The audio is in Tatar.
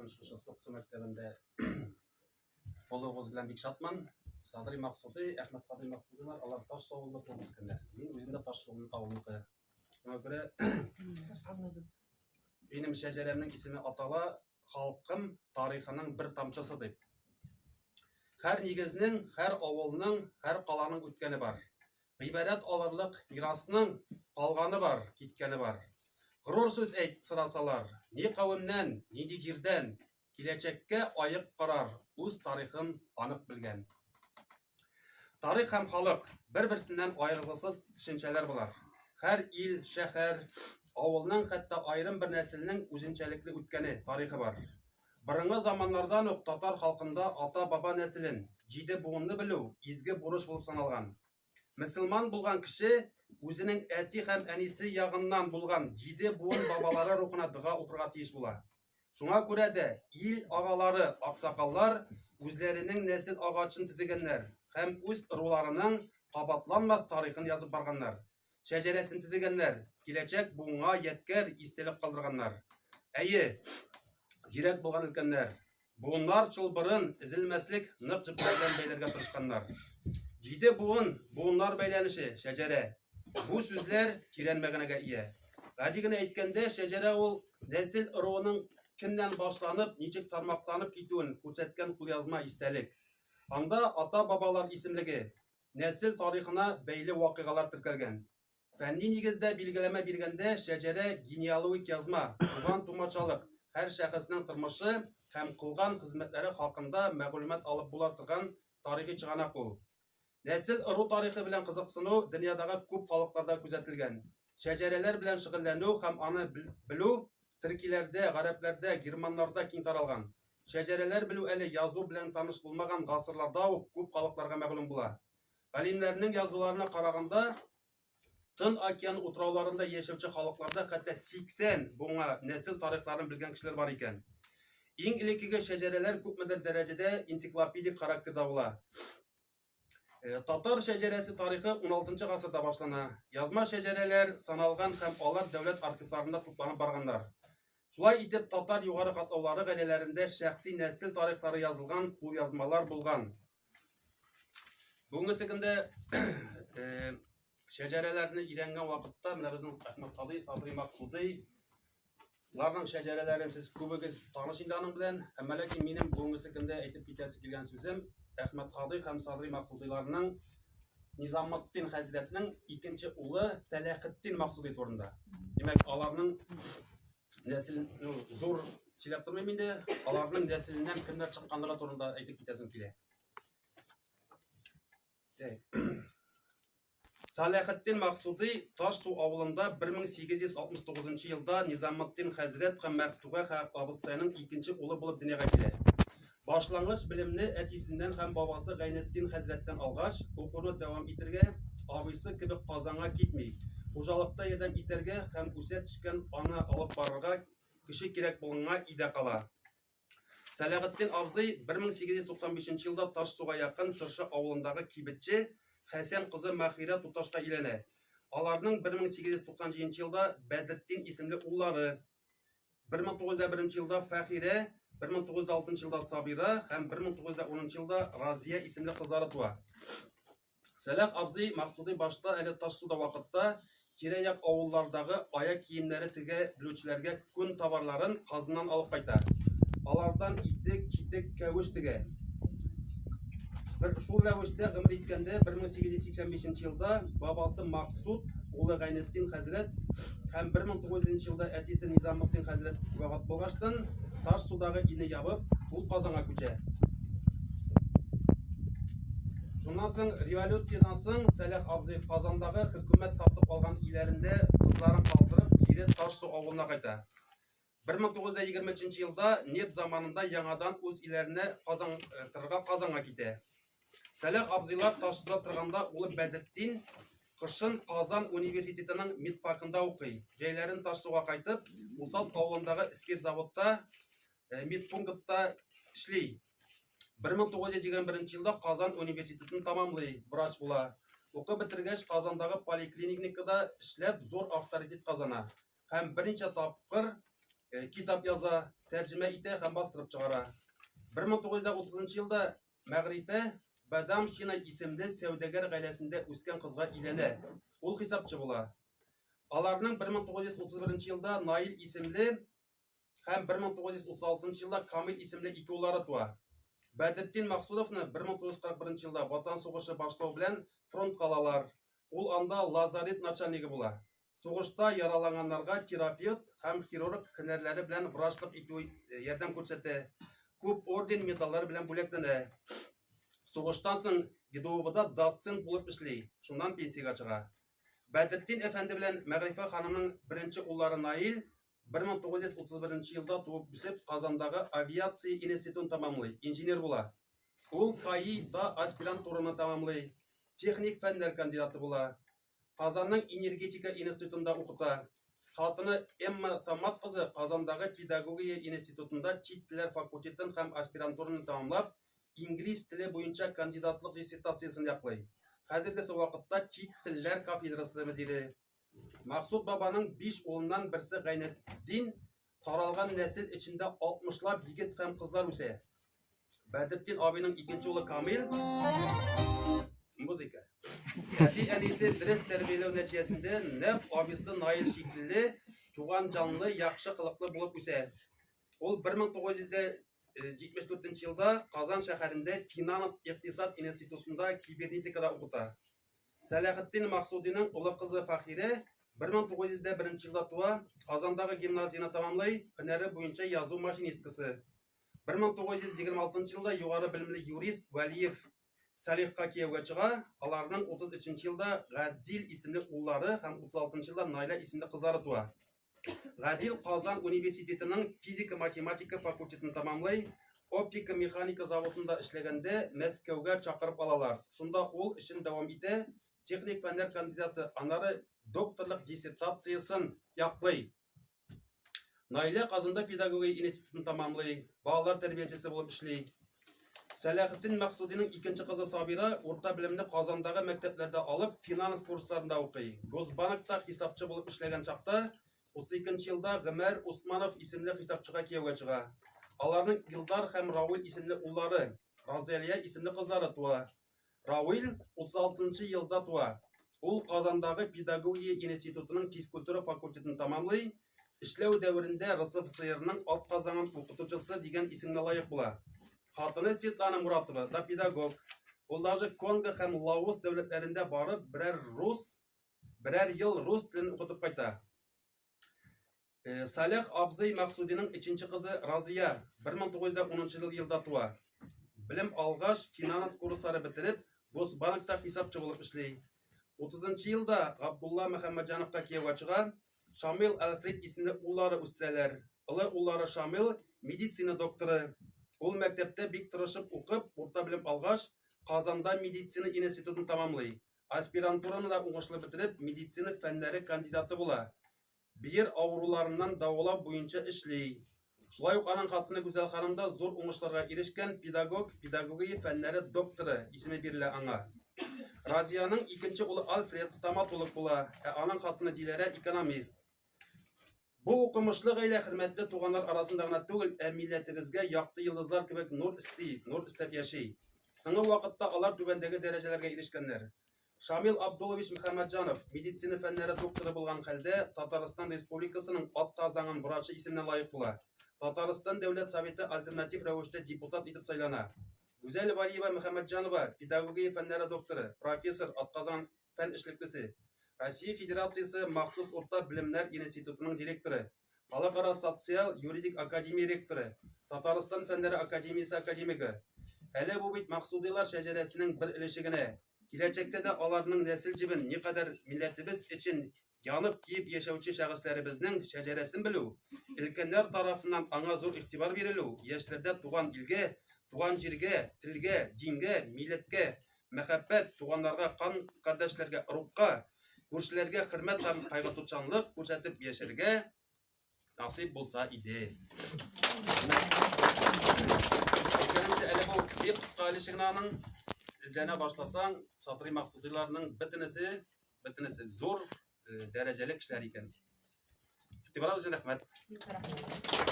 һәм шушы Суксу мәктәбендә булуыбыз белән бик шатмын. Садри Максуди, Әхмәт Кадый Максудилар, алар Таш авылында туып үскәннәр. Мин үзем дә Таш авылыныкы. Шуңа күрә минем шәҗәрәмнең исеме атала халкым тарихының бер тамчысы дип. Һәр нигезнең, һәр авылның, һәр каланың үткәне бар. Гыйбарәт алырлык мирасның калганы бар, киткәне бар. Горур сүз әйт, сорасалар, ни кавемнән, нинди җирдән, киләчәккә аек карар, үз тарихын анык белгән. Тарих һәм халык бер-берсеннән аерылгысыз төшенчәләр болар. Һәр ил, шәһәр, авылның, хәтта аерым бер нәселнең үзенчәлекле үткәне, тарихы бар. Борынгы заманнардан ук татар халкында ата-баба нәселен, җиде буынны белү изге бурыч булып саналган. Мөселман булган кеше үзенең әти һәм әнисе ягыннан булган җиде буын бабалары рухына дога укырга тиеш була. Шуңа күрә дә ил агалары, аксакаллар үзләренең нәсел агачын төзегәннәр һәм үз ыруларының кабатланмас тарихын язып барганнар. Шәҗәрәсен төзегәннәр, киләчәк буынга ядкәр истәлек калдырганнар. Әйе, зирәк булган өлкәннәр, буыннар чылбырын өзелмәслек нык җепләр белән бәйләргә тырышканнар. Җиде буын, буыннар бәйләнеше, шәҗәрә. Бу сүзләр тирән мәгънәгә ия. Гади генә әйткәндә, шәҗәрә ул нәсел ыруының кемнән башланып, ничек тармакланып китүен күрсәткән кулъязма истәлек. Анда ата-бабалар исемлеге, нәсел тарихына бәйле вакыйгалар теркәлгән. Фәнни нигездә билгеләмә биргәндә, шәҗәрә генеалогик язма, туган-тумачалык, һәр шәхеснең тормышы һәм кылган хезмәтләре хакында мәгълүмат алып була торган тарихи чыганак ул. Нәсел-ыру тарихы белән кызыксыну дөньядагы күп халыкларда күзәтелгән. Шәҗәрәләр белән шөгыльләнү һәм аны белү төркиләрдә, гарәпләрдә, германнарда киң таралган. Шәҗәрәләр белү әле язу белән таныш булмаган гасырларда ук күп халыкларга мәгълүм була. Галимнәрнең язуларына караганда, Тын океан утрауларында яшәүче халыкларда хәтта 80 буңа нәсел тарихларын белгән кешеләр бар икән. Иң элеккеге шәҗәрәләр күпмедер дәрәҗәдә энциклопедик характерда була. Э, татар шәҗәрәсе тарихы 16 гасырда башлана. Язма шәҗәрәләр саналган һәм алар дәүләт архивларында тупланып барганнар. Шулай итеп, татар югары катлаулары гаиләләрендә шәхси нәсел тарихлары язылган кулъязмалар булган. Бүгенге көндә э, шәҗәрәләрне өйрәнгән вакытта менә безнең Әхмәт Кадый, Садри Максудый Ларның шәҗәрәләрен сез күбегез таныш инде аның белән. Әмма ләкин минем бүгенге көндә әйтеп китәсе килгән сүзем Әхмәт Кадый һәм Садри Максудыйларның Низаметдин хәзрәтнең икенче улы Сәләхетдин Максудый турында. Димәк, аларның нәсел, ну, зур сөйләп тормыйм инде, аларның нәселеннән кемнәр чыкканлыгы турында әйтеп китәсем килә. Саләхетдин Максудый Таш-Су авылында 1869 елда Низаметдин хәзрәт һәм Мәфтуга абыстайның икенче улы булып дөньяга килә. Башлангыч белемне әтисеннән һәм бабасы Гайнетдин хәзрәттән алгач, укуны дәвам итергә, абыйсы кебек Казанга китми, хуҗалыкта ярдәм итәргә һәм үсә төшкән аңа алып барырга кеше кирәк булганга өйдә кала. Сәләхетдин абзый 1895 елда Ташсуга якын Чыршы авылындагы кибетче Хәсән кызы Маһирә туташка өйләнә. Аларның 1897 елда Бәдертдин исемле уллары, 1901 елда Фәхирә, 1906 елда Сабира һәм 1910 елда Разия исемле кызлары туа. Сәлах абзый Максудый башта әле Ташсуда вакытта тирә-як авыллардагы аяк киемнәре тегә белүчеләргә күн товарларын Казаннан алып кайта. Алардан итек, читек, кәвеш тегә. Бер шул рәвештә гомер иткәндә 1885 елда бабасы Максуд улы Гайнетдин хәзрәт һәм 1900 елда әтисе Низаметдин хәзрәт вафат булгачтын, Ташсудагы илне ябып, ул Казанга күчә. Шуннан соң, революциядән соң, Сәлах абзый Казандагы хөкүмәт тартып алган өйләрендә кызларын калдырып, кире Ташсу авылына кайта. 1923 елда нефть заманында яңадан үз өйләренә Казан, э, торырга Казанга китә. Сәлах абзыйлар Ташсуда торганда улы Бәдертдин кышын Казан университетының медфакында укый. Җәйләрен Ташсуга кайтып, Усал авылындагы спиртзаводта Э, медпунктта эшли. 1921 елда Казан университетын тәмамлый, врач була. Укып бетергәч, Казандагы поликлиникада эшләп зур авторитет казана һәм берничә тапкыр Китап яза, тәрҗемә итә һәм бастырып чыгара. 1930 елда Мәгърифә Бадамшина исемле сәүдәгәр гаиләсендә үскән кызга өйләнә. Ул хисапчы була. Аларның 1931 елда Наил исемле һәм 1936 елда Камил исемле ике уллары туа. Бәдретдин Максудовны 1941 елда Ватан сугышы башлау белән фронтка алалар. Ул анда лазарет начальнигы була. Сугышта яраланганнарга терапевт һәм хирург һөнәрләре белән врачлык итү ярдәм күрсәтә. Күп орден, медальләр белән бүләкләнә. Сугыштан соң ГДУда доцент булып эшли, шуннан пенсиягә чыга. Бәдретдин әфәнде белән Мәгърифә ханымның беренче уллары Наил 1931 елда туып үсеп, Казандагы авиация институтын тәмамлый, инженер була. Ул КАИда аспирантураны тәмамлый, техник фәннәр кандидаты була. Казанның энергетика институтында укыта. Хатыны Эмма Самат кызы Казандагы педагогия институтында чит телләр факультетын һәм аспирантураны тәмамлап, инглиз теле буенча кандидатлык диссертациясен яклый. Хәзергесе вакытта чит телләр кафедрасы мөдире. Максуд бабаның биш улыннан берсе Гайнетдин таралган нәсел эчендә 60лап егет һәм кызлар үсә. Бәдретдин абыйның икенче улы Камил музыка. Әти-әнисе дөрес тәрбияләү нәтиҗәсендә нәкъ абыйсы Наил шикелле туган җанлы, яхшы кылыклы булып үсә. Ул 1974 елда Казан шәһәрендә финанс икътисад институтында кибернетикада укыта. Сәләхетдин Максудиның олы кызы Фахирә 1901 елда туа, Казандагы гимназияне тәмамлый, һөнәре буенча язу машинисткасы. 1926 елда югары белемле юрист Вәлиев Салихка кияүгә чыга. Аларның 33 елда Гадил исемле уллары һәм 36 елда Наилә исемле кызлары туа. Гадил Казан университетының физика-математика факультетын тәмамлый. Оптика-механика заводында эшләгәндә Мәскәүгә чакырып алалар. Шунда ул эшен дәвам итә, техник фәннәр кандидаты, аннары докторлык диссертациясен яклый. Наилә Казанда педагогия институтын тәмамлый, балалар тәрбиячесе булып эшли. Сәләхетдин Максудиның икенче кызы Сабира урта белемне Казандагы мәктәпләрдә алып, финанс курсларында укый. Госбанкта хисапчы булып эшләгән чакта 32 елда Гомәр Усманов исемле хисапчыга кияүгә чыга. Аларның Илдар һәм Равил исемле уллары, Разалия исемле кызлары туа. Равил 36 елда туа. Ул Казандагы педагогия институтының физкультура факультетын тәмамлый. Эшләү дәверендә РСФСРның атказанган укытучысы дигән исемгә лаек була. Хатыны Светлана Муратова да педагог. Ул даже Конго һәм Лаос дәүләтләрендә барып, берәр ел рус телен укытып кайта. Салих абзый Максудиның өченче кызы Разия 1910 елда туа. Белем алгач, финанс курслары бетереп, Госбанкта хисапчы булып эшли. 30 елда Габдулла Мөхәммәтҗановка кияүгә чыга. Шамил Альфред исемле уллары үстерәләр. Олы уллары Шамил медицина докторы. Ул мәктәптә бик тырышып укып, урта белем алгач, Казанда медицина институтын тәмамлый. Аспирантураны да уңышлы бетереп, медицина фәннәре кандидаты була. Бөер авыруларыннан дәвалау буенча эшли. Шулай ук аның хатыны Гүзәл ханым да зур уңышларга ирешкән педагог, педагогия фәннәре докторы исеме бирелә аңа. Разияның икенче улы Альфред стоматолог була, ә аның хатыны Диләрә экономист. Бу укымышлы гаилә хөрмәтле туганнар арасында гына түгел, ә милләтебезгә якты йолдызлар кебек нур өсти, нур өстәп яши. Соңгы вакытта алар түбәндәге дәрәҗәләргә ирешкәннәр. Шамил Абдуллович Мөхәммәтҗанов, медицина фәннәре докторы булган хәлдә, Татарстан Республикасының атказанган врачы исеменә лаек була. Татарстан Дәүләт Советы альтернатив рәвештә депутат итеп сайлана. Гүзәл Валиева Мөхәммәтҗанова, педагогия фәннәре докторы, профессор, атказанган фән эшлеклесе. Россия Федерациясе махсус урта белемнәр институтының директоры, Халыкара социаль юридик академия ректоры, Татарстан фәннәре академиясе академигы. Әле бу бит Максудилар шәҗәрәсенең бер өлеше генә. Киләчәктә дә аларның нәсел җебен никадәр милләтебез өчен янып-көеп яшәүче шәхесләребезнең шәҗәрәсен белү, өлкәннәр тарафыннан аңа зур игътибар бирелү, яшьләрдә туган илгә, туган җиргә, телгә, дингә, милләткә мәхәббәт, туганнарга, кан кардәшләргә, ыругка, күршеләргә хөрмәт һәм кайгыртучанлык күрсәтеп яшәргә насыйп булса иде. Әйткәнемчә, әле бу бик кыска өлеше генә аның. Эзләнә башласаң, Игътибарыгыз өчен рәхмәт. Бик рәхмәт.